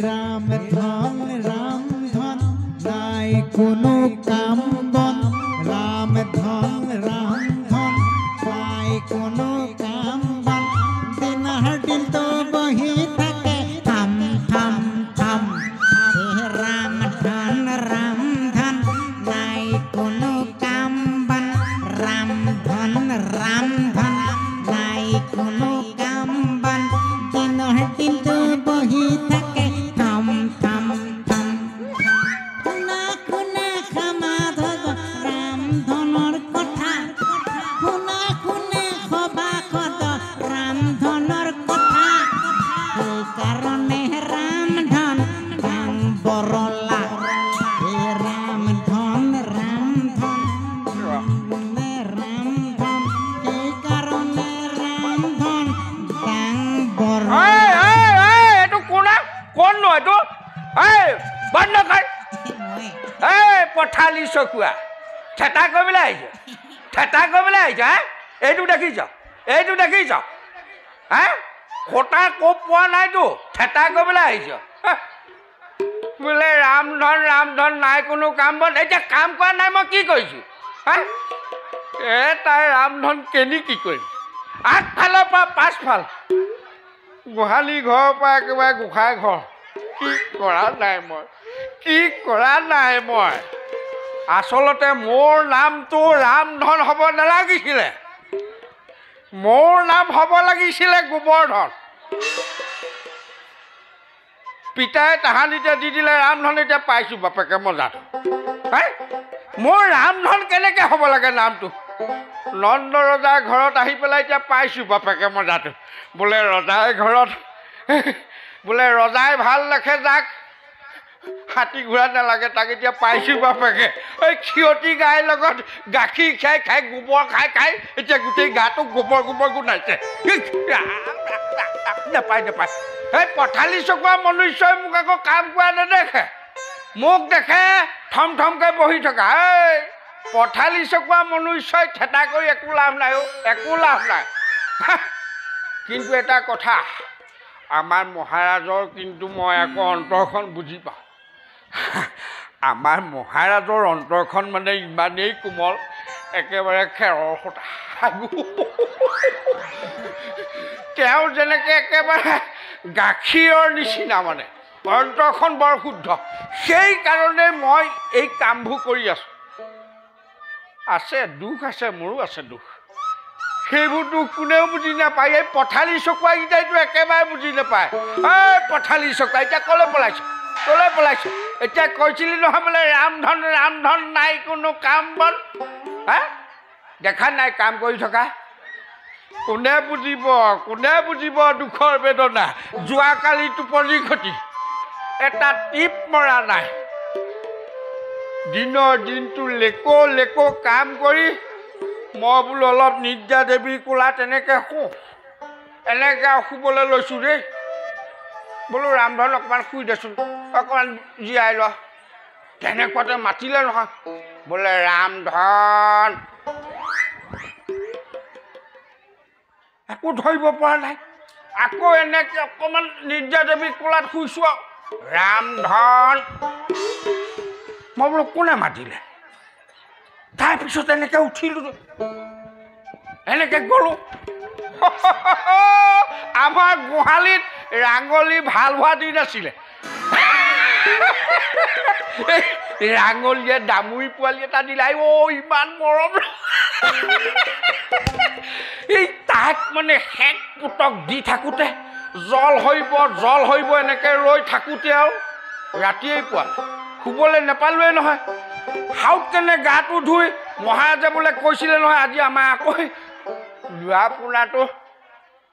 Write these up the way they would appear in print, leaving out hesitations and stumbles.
ৰাম ধন ৰাম ধন নাই কোনো কাম বন, ৰাম ধন ৰাম ধন নাই কোনো কাম বন, দিনৰ দিনটো বহি থাকে থাম থাম থাম। ৰাম ধন ৰাম ধন নাই কোনো কাম বন, ৰাম ধন ৰাম ধন নাই কোনো কাম বন, দিনৰ দিনটো বহি থাকে থাম থাম থাম। শুনা শুনা সমাধৱ ৰাম ধনৰ কথা, শুনা শুনা সভাসদ ৰাম ধনৰ কথা, সেইকাৰণে ৰাম ধন ডাং বৰলা। হে ৰাম ধন ৰাম ধন ৰাম ধন, সেইকাৰণে ৰাম ধন ডাং বৰলা। এই এই এই, এইটো কোন কোননো এইটো? এই বন্ধ কৰ। এই পথালি চকুৱা থেতা কৰিবলৈ আহিছ, থেতা কৰিবলৈ আহিছ। হে, এইটো দেখিছ, এইটো দেখিছ? হে, খোটা কোপ পোৱা নাইতো, থেতা কৰিবলৈ আহিছ। বোলে ৰামধন ৰামধন নাই কোনো কাম বন, এতিয়া কাম কৰা নাই মই কি কৰিছোঁ? হে, এ তাই ৰামধন কেনি কি কৰিম? আগফালৰ পৰা পাছফাল, গোহালি ঘৰৰ পৰা একেবাৰে গোসাঁই ঘৰ, কি কৰা নাই মই, কি কৰা নাই মই। আচলতে মোৰ নামটো ৰামধন হ'ব নালাগিছিলে, মোৰ নাম হ'ব লাগিছিলে গোবৰ্ধন। পিতাই তাহানিতে দি দিলে ৰামধন, এতিয়া পাইছোঁ বাপেকে মজাটো। হে, মোৰ ৰামধন কেনেকৈ হ'ব লাগে নামটো? নন্দ ৰজাৰ ঘৰত আহি পেলাই এতিয়া পাইছোঁ বাপেকে মজাটো। বোলে ৰজাই ঘৰত, বোলে ৰজাই ভাল দেখে যাক, হাতী ঘোঁৰা নালাগে তাক, এতিয়া পাইছোঁ বাপেকে। এই ক্ষতি গাইৰ লগত গাখীৰ খাই খাই গোবৰ খাই খাই এতিয়া গোটেই গাটো গোবৰ গোবৰ গোন্ধাইছে। নাপায় নাপায়, এই পথালি চকুৱা মনুষ্যই মোক আকৌ কাম কৰা নেদেখে, মোক দেখে থম থমকৈ বহি থকা। এই পথালি চকুৱা মনুষ্যই থেতা কৰি একো লাভ নাই অ', একো লাভ নাই। কিন্তু এটা কথা, আমাৰ মহাৰাজৰ কিন্তু মই আকৌ অন্তৰখন বুজি পাওঁ। আমাৰ মহাৰাজৰ অন্তৰখন মানে ইমানেই কোমল, একেবাৰে খেৰৰ সূতা। তেওঁ যেনেকৈ একেবাৰে গাখীৰৰ নিচিনা, মানে অন্তৰখন বৰ শুদ্ধ। সেইকাৰণে মই এই কামবোৰ কৰি আছোঁ। আছে দুখ, আছে মোৰো আছে দুখ, সেইবোৰ দুখ কোনেও বুজি নাপায়। এই পথালি চকুৱাকেইটাইতো একেবাৰে বুজি নাপায়। এই পথালি চকুৱা এতিয়া ক'লৈ পলাইছ, ক'লৈ পলাইছ? এতিয়া কৈছিলি নহয় বোলে ৰামধন ৰামধন নাই কোনো কাম বন, হা দেখা নাই কাম কৰি থকা? কোনে বুজিব, কোনে বুজিব দুখৰ বেদনা? যোৱাকালি টোপনি খতি, এটা টিপ মৰা নাই, দিনৰ দিনটো লেকো লেকো কাম কৰি মই বোলো অলপ নিদ্ৰা দেৱীৰ কোলাত এনেকৈ শুওঁ, এনেকৈ শুবলৈ লৈছোঁ দেই। বোলো ৰামধন অকণমান শুই দেচোন, অকণমান জীয়াই ল। তেনেকুৱাতে মাতিলে নহয়, বোলে ৰামধন। একো ধৰিব পৰা নাই। আকৌ এনেকৈ অকণমান নিদ্ৰা দেৱীৰ কোলাত শুইছোঁ আৰু, ৰামধন। মই বোলো কোনে মাতিলে? তাৰপিছত এনেকৈ উঠিলোঁ, এনেকৈ গ'লোঁ। আমাৰ গোহালিত ৰাঙলী ভাল হোৱা দিন আছিলে। ৰাঙলীয়ে দামুৰি পোৱালি এটা দিলে, অ' ইমান মৰম। এই তাক মানে শেক পুতক দি থাকোঁতে জল হৰিব জল হৰিব এনেকৈ ৰৈ থাকোঁতে আৰু ৰাতিয়েই পোৱা শুবলৈ নাপালোৱেই নহয়। হাউত কেনে গাটো ধুই মহাৰাজে বোলে কৈছিলে নহয়, আজি আমাৰ আকৌ লোৱা পোনাটো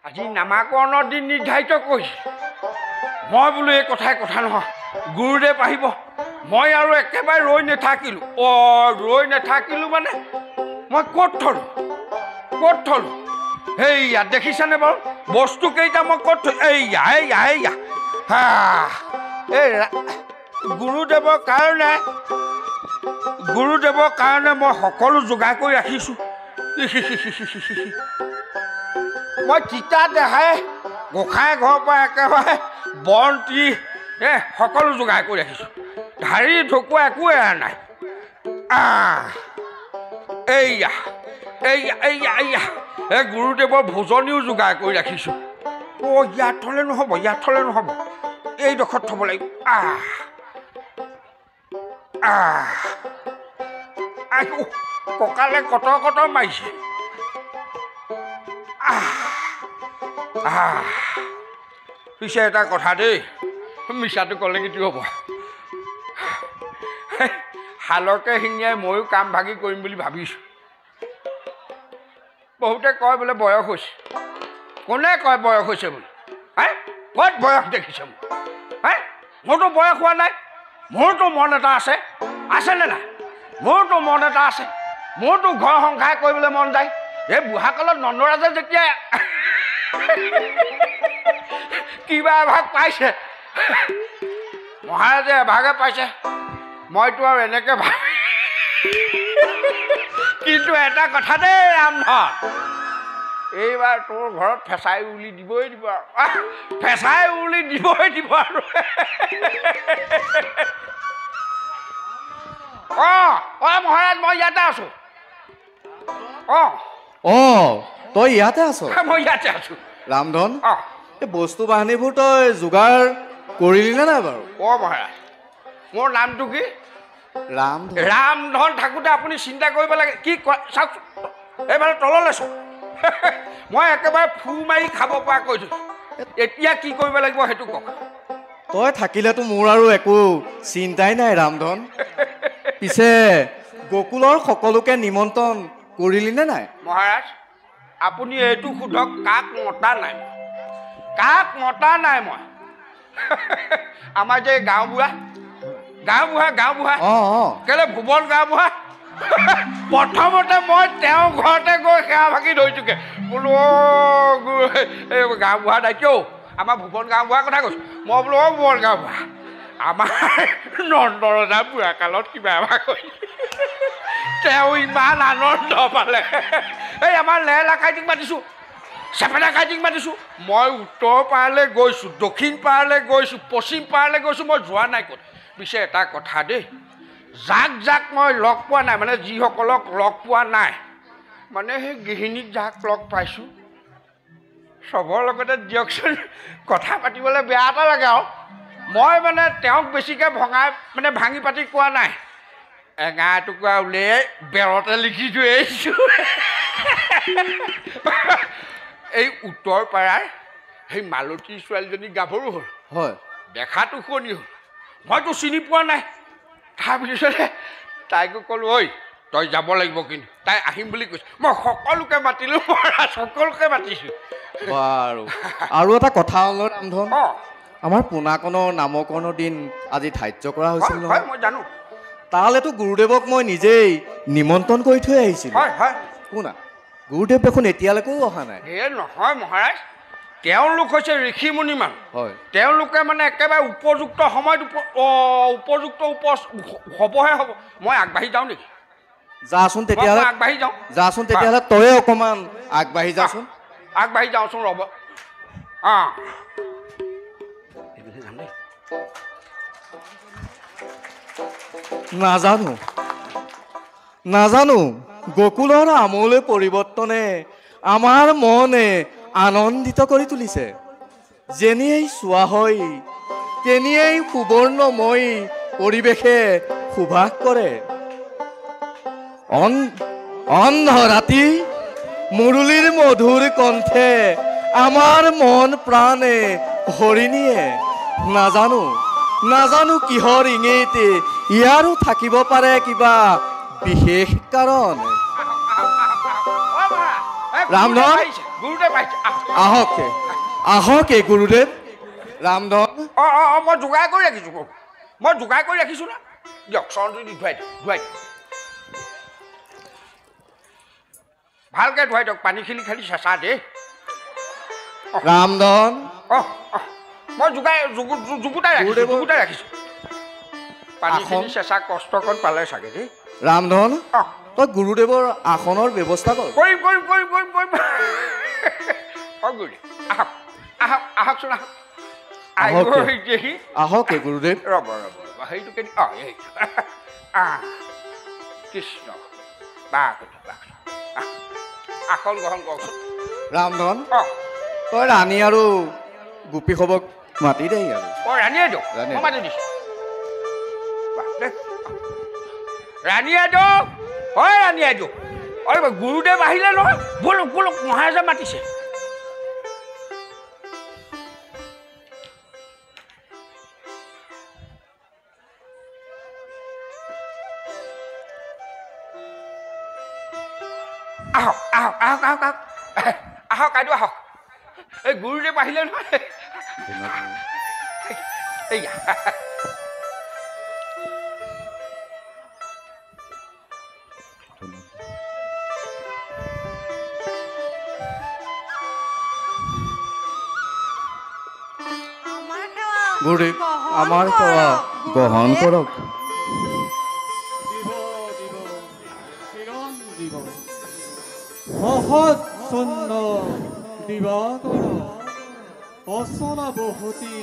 আজি নামাকৰণৰ দিন নিৰ্ধাৰিত কৰিছে। মই বোলো এই কথাই কথা নহয়, গুৰুদেৱ আহিব। মই আৰু একেবাৰে ৰৈ নাথাকিলোঁ। অ' ৰৈ নাথাকিলোঁ মানে মই ক'ত থলোঁ, ক'ত থলোঁ? সেইয়া দেখিছানে বাৰু বস্তুকেইটা মই ক'ত থৈ? এইয়া এইয়া এইয়া, হা এই গুৰুদেৱৰ কাৰণে, গুৰুদেৱৰ কাৰণে মই সকলো যোগাৰ কৰি ৰাখিছোঁ। মই তিতা দেহাই গোসাঁই ঘৰৰ পৰা একেবাৰে বন্তি সকলো যোগাৰ কৰি ৰাখিছোঁ, ঢাৰি ঢকুৱা একো এৰা নাই। এইয়া এইয়া এইয়া এইয়া এই গুৰুদেৱৰ ভোজনীও যোগাৰ কৰি ৰাখিছোঁ। অ' ইয়াত থ'লে নহ'ব, ইয়াত থ'লে নহ'ব, এইডোখৰত থ'ব লাগিব। কঁকালে কটৰ কটৰ মাৰিছে। পিছে এটা কথা দেই, মিছাটো ক'লে কি হ'ব, শালকে শিঙিয়াই ময়ো কাম ভাগি কৰিম বুলি ভাবিছোঁ। বহুতে কয় বোলে বয়স হৈছে, কোনে কয় বয়স হৈছে বুলি? হে, ক'ত বয়স দেখিছে মোক? হে, মোৰতো বয়স হোৱা নাই, মোৰতো মন এটা আছে, আছেনে নাই? মোৰতো মন এটা আছে, মোৰতো ঘৰ সংসাৰ কৰিবলৈ মন যায়। এই বুঢ়াকালত নন্দৰাজে যেতিয়া কিবা এভাগ পাইছে, মহাৰাজে এভাগে পাইছে, মইতো আৰু এনেকৈ ভাব। কিন্তু এটা কথা দেই ৰামধন, এইবাৰ তোৰ ঘৰত ফেঁচাই উলি দিবই দিব আৰু, ফেঁচাই উলি দিবই দিব আৰু। অঁ অঁ মহাৰাজ, মই ইয়াতে আছোঁ। অঁ অঁ, তই ইয়াতে আছ? মই ইয়াতে আছোঁ। ৰামধন, অঁ, এই বস্তু বাহানিবোৰ তই যোগাৰ কৰিলি নে নাই বাৰু? অঁ মহাৰাজ, মোৰ নামটো কি? ৰামধন। ৰামধন থাকোঁতে আপুনি চিন্তা কৰিব লাগে কি? চাওক, এইফালে তললৈ চাওক, মই একেবাৰে ফু মাৰি খাব পৰা কৈ থৈছোঁ। এতিয়া কি কৰিব লাগিব সেইটো কওক। তই থাকিলেতো মোৰ আৰু একো চিন্তাই নাই ৰামধন। পিছে গকুলৰ সকলোকে নিমন্ত্ৰণ কৰিলি নে নাই? মহাৰাজ, আপুনি এইটো সোধক, কাক মতা নাই মই, কাক মতা নাই মই। আমাৰ যে গাঁওবুঢ়া, গাঁওবুঢ়া, গাঁওবুঢ়া কেলে ভুৱন গাঁওবুঢ়া, প্ৰথমতে মই তেওঁৰ ঘৰতে গৈ সেৱা ভাগি ধৰিছোঁগৈ। বোলো অ' এই গাঁওবুঢ়া দায়িত্ব, আমাৰ ভুৱন গাঁওবুঢ়াৰ কথা কৈছোঁ মই। বোলো অ' ভুৱন গাঁওবুঢ়া, আমাৰ নন্দৰজা বুঢ়া কালত কিবা এভাগ তেওঁ ইমান আনন্দ পালে। এই আমাৰ লেলা কাইটিক মাতিছোঁ, চেপেটা কাইটিক মাতিছোঁ। মই উত্তৰ পাৰলৈ গৈছোঁ, দক্ষিণ পাৰলৈ গৈছোঁ, পশ্চিম পাৰলৈ গৈছোঁ, মই যোৱা নাই ক'ত। পিছে এটা কথা দেই, যাক যাক মই লগ পোৱা নাই, মানে যিসকলক লগ পোৱা নাই, মানে সেই গৃহিণীক যাক লগ পাইছোঁ চবৰ লগতে দিয়কচোন কথা পাতিবলৈ বেয়া এটা লাগে আৰু। মই মানে তেওঁক বেছিকৈ ভঙাই মানে ভাঙি পাতি কোৱা নাই, এঙা এটুকুৰা উলিয়াই বেৰতে লিখি থৈ আহিছোঁ। এই উত্তৰ পাৰাৰ সেই মালতী ছোৱালীজনী গাভৰু হ'ল, হয়, দেখাটো শুৱনি হ'ল, মইতো চিনি পোৱা নাই। তাৰপিছতে তাইকো ক'লোঁ, ঐ তই যাব লাগিব কিন্তু, তাই আহিম বুলি কৈছে। মই সকলোকে মাতিলোঁ মহাৰাজ, সকলোকে মাতিছোঁ। বাৰু, আৰু এটা কথা হ'ল ৰামধন, আমাৰ পোনাকণৰ নামকৰণৰ দিন আজি ধাৰ্য কৰা হৈছিল নহয়? মই জানো। তালেতো গুৰুদেৱক মই নিজেই নিমন্ত্ৰণ কৰি থৈ আহিছিলোঁ। হয় হয়। শুনা, গুৰুদেৱ দেখোন এতিয়ালৈকেও অহা নাই। এই নহয় মহাৰাজ, তেওঁলোক হৈছে ঋষিমুনি মানুহ। হয়, তেওঁলোকে মানে একেবাৰে উপযুক্ত সময়ত উপযুক্ত হ'বহে হ'ব। মই আগবাঢ়ি যাওঁ নেকি? যাচোন তেতিয়াহ'লে, আগবাঢ়ি যাওঁ। যাচোন তেতিয়াহ'লে, তয়ে অকণমান আগবাঢ়ি যাচোন। আগবাঢ়ি যাওঁচোন, ৰ'ব। অঁ, নাজানো নাজানো, গকুলৰ আমলৈ পৰিৱৰ্তনে আমাৰ মনে আনন্দিত কৰি তুলিছে। যেনিয়েই চোৱা হয় তেনিয়েই সুবৰ্ণময় পৰিৱেশে সুবাস কৰে। অন্ধ ৰাতি মুৰুলীৰ মধুৰ কণ্ঠে আমাৰ মন প্ৰাণে হৰি নিয়ে। নাজানো নাজানো কিহৰ ইংগিত, ইয়াৰো থাকিব পাৰে কিবা বিশেষ কাৰণ। ৰামধন, আহক আহক এই গুৰুদেৱ। ৰামধন, অঁ অঁ অঁ, মই যোগাৰ কৰি ৰাখিছোঁ, মই যোগাৰ কৰি ৰাখিছোঁ না। দিয়ক, চৰণটো দি ধুৱাই দিয়ক, ধুৱাই দিয়ক, ভালকৈ ধুৱাই দিয়ক, পানীখিনি খালি চেঁচা দেই। ৰামধন, অঁ অঁ, মই যোগাই যুগুতাই ৰাখিছোঁ, যুগুতাই ৰাখিছোঁ। পানীখিনি চেঁচা কষ্টকণ পালে চাগে দেই। ৰামধন, অঁ, তই গুৰুদেৱৰ আসনৰ ব্যৱস্থা কৰ। কৰিম কৰিম কৰিম কৰিম কৰিম। গুৰুদেৱ আহক আহক আহকচোন, আহক আহক গুৰুদেৱ। ৰ'ব ৰ'ব ৰ'ব, সেইটো কেনে অঁ এই কৃষ্ণ আসন গ্ৰহণ কৰকচোন। ৰামধন, তই ৰাণী আৰু গোপীসবক মাতি দে। আৰু অঁ ৰাণী আইদেউ, মই মাতি দিছোঁ। ৰাণী আইদেউ, হয় ৰাণী আইদেউ, অ গুৰুদেৱ আহিলে নহয়, ব'লক ব'লক, মহাৰাজে মাতিছে। আহক আহক আহক আহক আহক আহক আইদেউ আহক, এই গুৰুদেৱ আহিলে নহয়। এইয়া গুৰুদেৱ, আমাৰ সেৱা গ্ৰহণ কৰক। দিবাকৰ অচলা বহুতি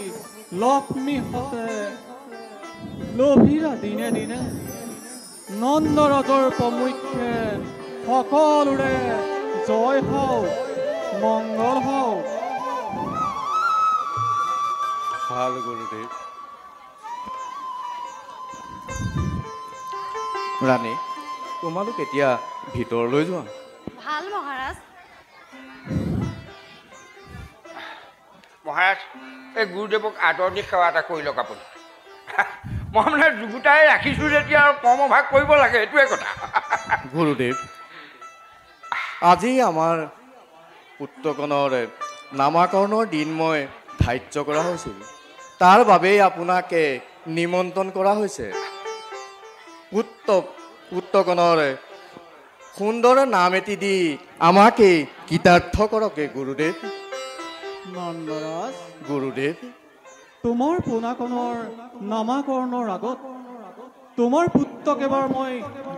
লক্ষ্মী হতে লভিলা দিনে দিনে নন্দৰাজৰ প্ৰমুখ্যে সকলোৰে জয় হওক, মংগল হওক। ভাল গুৰুদেৱ। ৰাণী, তোমালোক এতিয়া ভিতৰলৈ যোৱা। ভাল মহাৰাজ। মহাৰাজ, এই গুৰুদেৱক আদৰণি সেৱা এটা কৰি লওক আপুনি। মই মানে যুগুতাই ৰাখিছোঁ যেতিয়া আৰু কৰ্মভাগ কৰিব লাগে, এইটোৱে কথা। গুৰুদেৱ, আজি আমাৰ পুত্ৰগণৰ নামাকৰণৰ দিন মই ধাৰ্য কৰা হৈছিল, তাৰ বাবেই আপোনাকে নিমন্ত্ৰণ কৰা হৈছে। পুত্ৰগণৰ সুন্দৰ নাম এটি দি আমাকে কৃতাৰ্থ কৰক গুৰুদেৱ। নন্দৰাজ, গুৰুদেৱ, তোমাৰ পোনাকণৰ নামাকৰণৰ আগত তোমাৰ পুত্ৰক এবাৰ মই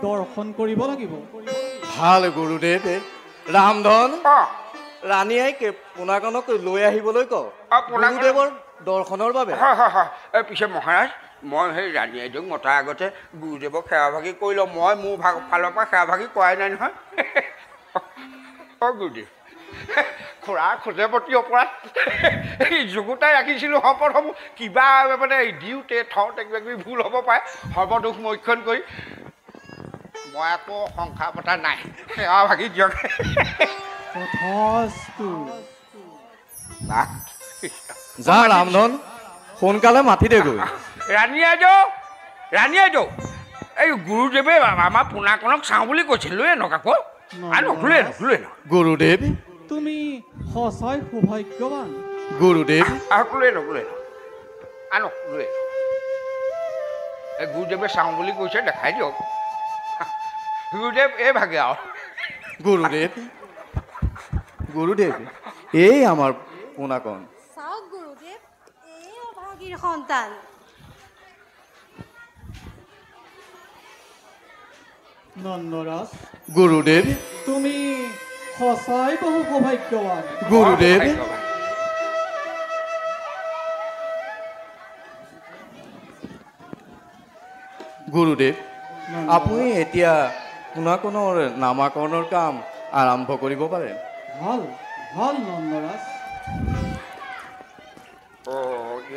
দৰ্শন কৰিব লাগিব। ভাল গুৰুদেৱ। ৰামধন, ৰাণীয়ে পোনাকণক লৈ আহিবলৈ কওঁ গুৰুদেৱৰ দৰ্শনৰ বাবে। হয় হয় হয়। পিছে মহাৰাজ, মই সেই ৰাণী আইদেউক মতাৰ আগতে গুৰুদেৱক সেৱাভাগি কৰি লওঁ। মই মোৰ ভাগ ফালৰ পৰা সেৱাভাগি কৰাই নাই নহয়। অঁ গুৰুদেৱ, খুৰা খোজে প্ৰতি অপৰাধ। এই যুগুতাই ৰাখিছিলোঁ সম্পদসমূহ, কিবা মানে দিওঁতে থওঁতে কিবা কিবি ভুল হ'ব পাৰে, সৰ্বদোষ মক্ষণ কৰি মই আকৌ সংসাৰ পতা নাই। সেৱা ভাগি দিয়ক। যা ৰামধন, সোনকালে মাতি দেগৈ। ৰাণী আইদেউ, ৰাণী আইদেউ, এই গুৰুদেৱে আমাৰ পোনাকণক চাওঁ বুলি কৈছিল, লৈ আনক আকৌ। আনক, লৈ আনক, লৈ আনক। গুৰুদেৱ, তুমি সঁচাই সৌভাগ্যৱান। গুৰুদেৱ, আহক, লৈ আনক, লৈ আনক, আনক, লৈ আনক। এই গুৰুদেৱে চাওঁ বুলি কৈছে, দেখাই দিয়ক গুৰুদেৱ। এই ভাগে আৰু গুৰুদেৱ, গুৰুদেৱ, এই আমাৰ পোনাকণ। চাওক গুৰুদেৱ, এই অভাগীৰ সন্তান। নন্দৰাজ, গুৰুদেৱ, তুমি সঁচাই বহু সৌভাগ্যৱান। গুৰুদেৱ, গুৰুদেৱ, আপুনি এতিয়া পোনাকণৰ নামাকৰণৰ কাম আৰম্ভ কৰিব পাৰে। ভাল ভাল নন্দৰাজ।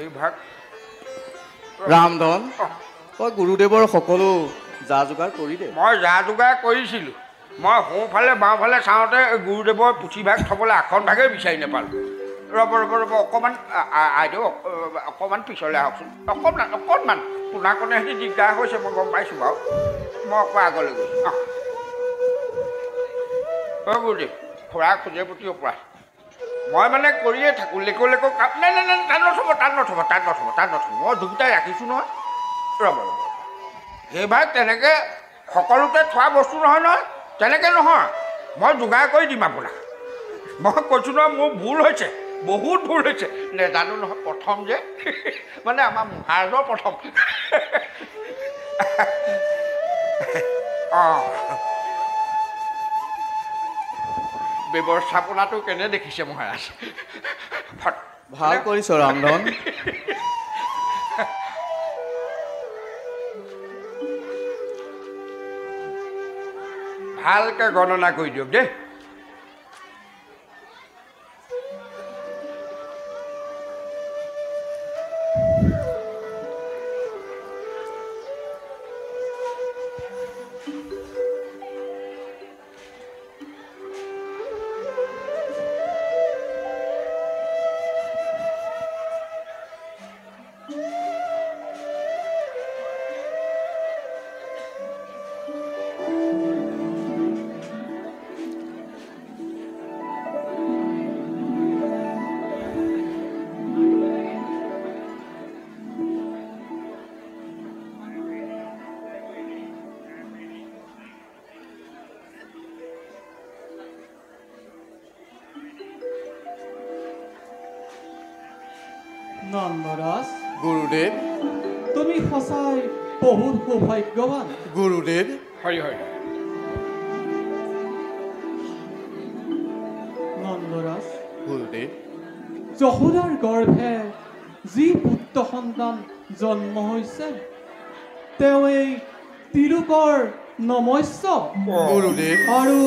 এই ভাগ ৰামধন, তই গুৰুদেৱৰ সকলো যা যোগাৰ কৰি দে। মই যা যোগাৰ কৰিছিলোঁ। মই সোঁফালে বাওঁফালে চাওঁতে গুৰুদেৱৰ পুথিভাগ থ'বলৈ আসন ভাগেই বিচাৰি নাপালোঁ। ৰ'ব ৰ'ব ৰ'ব, অকণমান আইদেউ, অকণমান পিছলৈ আহকচোন, অকণমান অকণমান। পোনাকণে সেতি দিগদাৰ হৈছে, মই গম পাইছোঁ বাৰু। মই অকণমান আগলৈ গৈছোঁ। অঁ অঁ গুৰুদেৱ, খুৰা খোজে প্ৰতি অপৰাধ। মই মানে কৰিয়ে থাকোঁ, লেকো লেকো কাম। নাই নাই নাই, তাত নথ'ব, তাত নথ'ব, তাত নথ'ব, তাত নথ'ব, মই দুটাই ৰাখিছোঁ নহয়। ৰ'ব ৰ'ব, সেইভাগ তেনেকৈ সকলোতে থোৱা বস্তু নহয় নহয়, তেনেকৈ নহয়। মই যোগাৰ কৰি দিম আপোনাক। মই কৈছোঁ নহয়, মোৰ ভুল হৈছে, বহুত ভুল হৈছে, নেজানো নহয় প্ৰথম যে, মানে আমাৰ মহাৰাজৰ প্ৰথম। অঁ ব্যৱস্থাপনাটো কেনে দেখিছে মহাৰাজ? ভাল কৰিছ ৰামধন। ভালকে গণনা কৰি দিয়ক দেই। নন্দৰাজ। গুৰুদেৱ। তুমি সঁচাই বহুত সৌভাগ্যৱান। গুৰুদেৱ। হৰি হৰি। নন্দৰাজ। গুৰুদেৱ। যশোদাৰ গৰ্ভে যি পুত্ৰ সন্তান জন্ম হৈছে তেওঁ এই তিলোকৰ নমস্য গুৰুদেৱ আৰু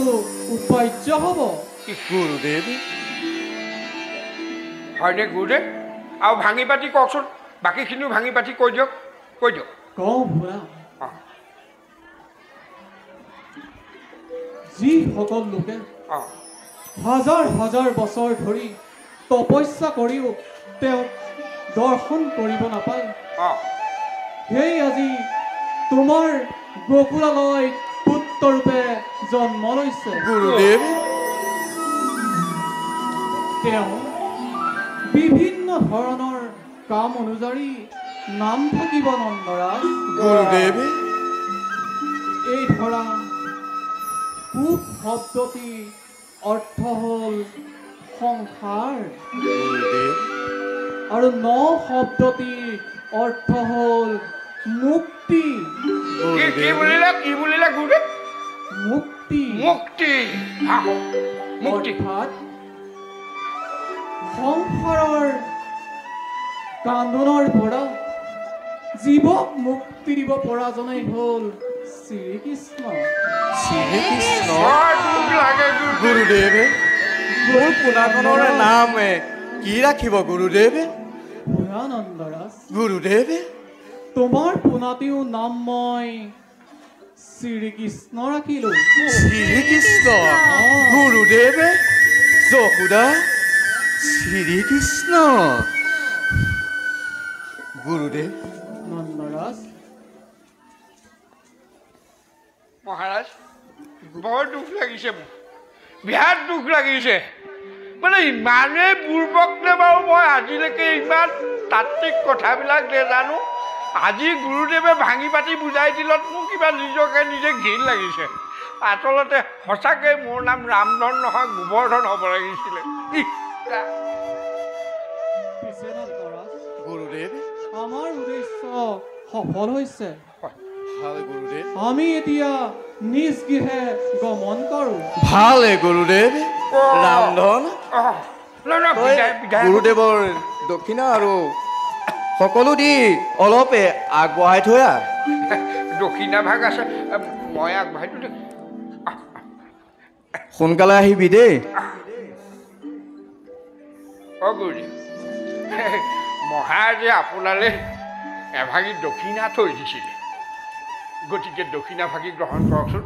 উপাৰ্য হ'ব। গুৰুদেৱ। হয়নে গুৰুদেৱ? আৰু ভাঙি পাতি কওকচোন, বাকীখিনিও ভাঙি পাতি কৈ দিয়ক, কৈ দিয়ক। কওঁ শুনা, যিসকল লোকে হাজাৰ হাজাৰ বছৰ ধৰি তপস্যা কৰিও তেওঁক দৰ্শন কৰিব নাপায়, সেই আজি তোমাৰ গোকুলালয় পুত্ৰৰূপে জন্ম লৈছে। গুৰুদেৱ। তেওঁ বিভিন্ন ধৰণৰ কাম অনুযায়ী নাম থাকিব নন্দৰাজ। গুৰুদেৱ। এই ধৰা কুপ শব্দটি অৰ্থ হ'ল সংসাৰ, আৰু ন শব্দটিৰ অৰ্থ হ'ল মুক্তি। কি বুলিলে, কি বুলিলে গুৰুদেৱ? মুক্তি। মুক্তি, মুক্তি। অৰ্থাৎ সংসাৰৰ কান্দোনৰ পৰা জীৱক মুক্তি দিব পৰাজনেই হ'ল শ্ৰীকৃষ্ণ। শ্ৰীকৃষ্ণ। গুৰুদেৱ, মোৰ পোনাকণৰ নাম কি ৰাখিব গুৰুদেৱ? পুৰানন্দৰাজ। গুৰুদেৱ। তোমাৰ পোনাটিও নাম মই শ্ৰীকৃষ্ণ ৰাখিলো। শ্ৰীকৃষ্ণ। গুৰুদেৱ। যশোদা। শ্ৰীকৃষ্ণ। গুৰুদেৱ। নন্দৰাজ। মহাৰাজ, বৰ দুখ লাগিছে মোৰ, বিৰাট দুখ লাগিছে। মানে ইমানেই বুৰ্বক নে বাৰু মই আজিলৈকে ইমান তাত্ত্বিক কথাবিলাক নেজানো। আজি গুৰুদেৱে ভাঙি পাতি বুজাই দিলত মোৰ কিবা নিজকে নিজে ঘিণ লাগিছে। আচলতে সঁচাকৈ মোৰ নাম ৰামধন নহয়, গোবৰ্ধন হ'ব লাগিছিলে। গুৰুদেৱ। আমাৰ উদ্দেশ্য সফল হৈছে। গুৰুদেৱ। আমি এতিয়া নিজ গৃহে গমন কৰো। ভাল গুৰুদেৱ। ৰামধন, গুৰুদেৱৰ দক্ষিণা আৰু সকলো দি অলপ আগবঢ়াই থৈ আহ। দক্ষিণা ভাগ আছে, মই আগবঢ়াই দিওঁ। সোনকালে আহিবি দেই। অ গুৰুদেৱ, মহাৰাজে আপোনালৈ এভাগি দক্ষিণা থৈ দিছিলে, গতিকে দক্ষিণা ভাগি গ্ৰহণ কৰকচোন।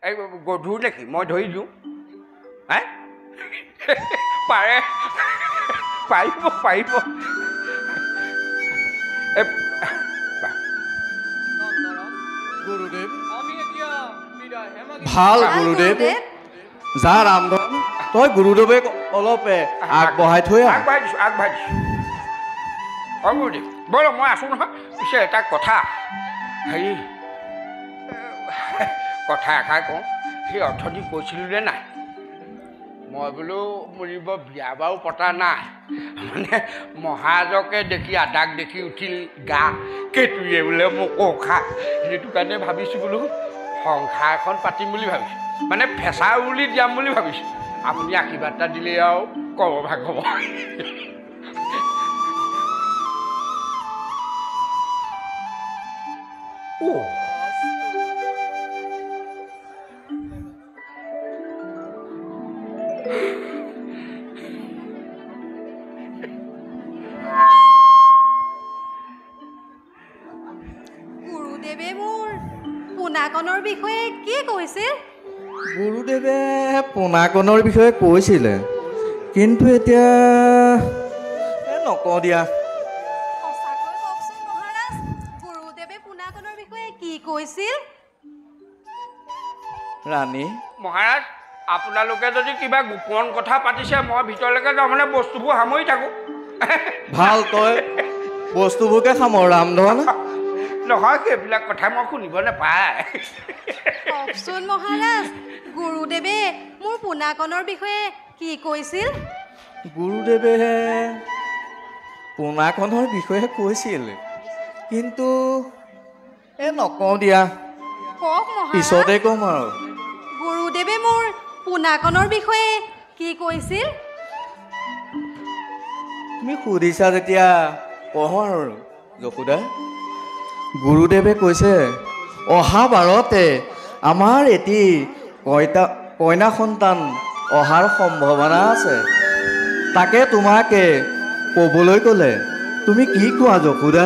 এই গধুৰ নেকি? মই ধৰি দিওঁ। হে পাৰে, পাৰিব পাৰিব। গুৰুদেৱ। ভাল গুৰুদেৱ। যা ৰামধন, তই গুৰুদেৱে অলপ আগবঢ়াই থৈ আহ। আগবঢ়াই দিছোঁ, আগবঢ়াই দিছোঁ। অ গুৰুদেৱ, ব'লক, মই আছোঁ নহয়। পিছে এটা কথা, হেৰি কথা এষাৰ কওঁ, সেই অথনি কৈছিলোঁ নে নাই, মই বোলো মৰিব বিয়া বাৰু পতা নাই, মানে মহাৰাজকে দেখি আদাক দেখি উঠিল গা কেতুৱে বোলে মোক খা, সেইটো কাৰণে ভাবিছোঁ বোলো সংসাৰ এখন পাতিম বুলি ভাবিছোঁ, মানে ফেঁচা বুলি দিয়াম বুলি ভাবিছোঁ। আপুনি আশীৰ্বাদ এটা দিলেই আৰু কব ভাগ হ'ব। গুৰুদেৱে মোৰ পোনাকণৰ বিষয়ে কি কৈছিল? গুৰুদেৱে পোনাকণৰ বিষয়ে কৈছিলে, কিন্তু এতিয়া নকওঁ দিয়া। সঁচাকৈ কওকচোন মহাৰাজ, গুৰুদেৱে পোনাকণৰ বিষয়ে কি কৈছিল? ৰাণী। মহাৰাজ, আপোনালোকে যদি কিবা গোপন কথা পাতিছে মই ভিতৰলৈকে যাওঁ, মানে বস্তুবোৰ সামৰি থাকোঁ। ভাল, তই বস্তুবোৰকে সামৰ ৰামধন। নহয়, সেইবিলাক কথা মই শুনিব নাপায়। কওকচোন মহাৰাজ, গুৰুদেৱে মোৰ পোনাকণৰ বিষয়ে কি কৈছিল? গুৰুদেৱে পোনাকণৰ বিষয়ে কৈছিল, কিন্তু নকওঁ দিয়া। কওক মহাৰাজ। পিছতে কম আৰু। গুৰুদেৱে মোৰ পোনাকণৰ বিষয়ে কি কৈছিল? তুমি সুধিছা যেতিয়া কওঁ আৰু যশোদা। গুৰুদেৱে কৈছে অহা বাৰতে আমাৰ এটি কইনা সন্তান অহাৰ সম্ভাৱনা আছে, তাকে তোমাকে ক'বলৈ ক'লে। তুমি কি কোৱা যশোদা?